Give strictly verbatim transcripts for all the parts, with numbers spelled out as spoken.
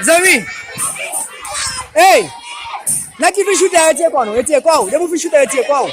Zanmi! Ey! Nèg ki fin choute a, retire kò w non, retire kò w. Depi w fin choute, retire kò w.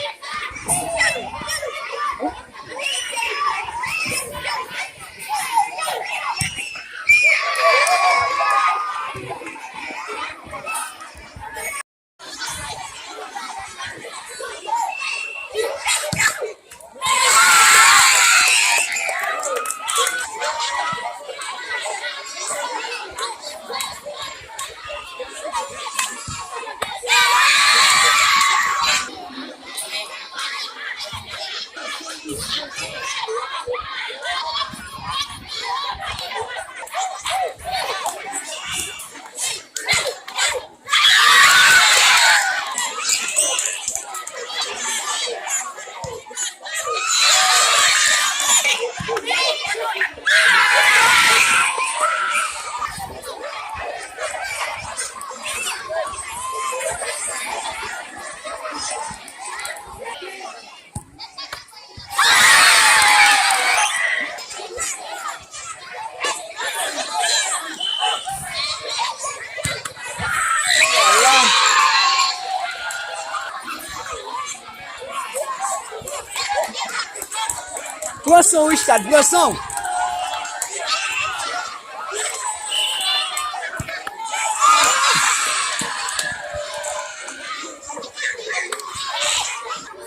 Pran san w, Richard, pran san w.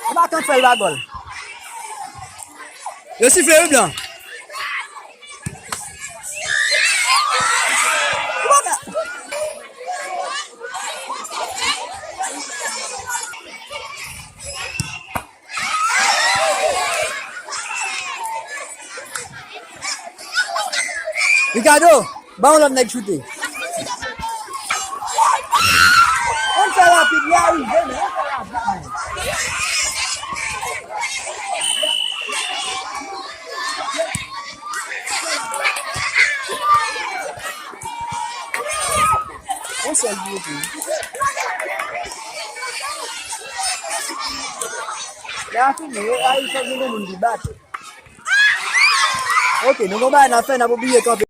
Anba kan fè l pa gòl. Yo sifle wi blan. Ricardo, ba yon lòt nèg choute. Ann fè rapid, li a rive, men ann fè rapid, men. Yon sèl bouton. Lè a fini, yo, a, fòk nou gen moun ki bat. Ok, nou gon bagay n ap fè, n ap oblije kanpe.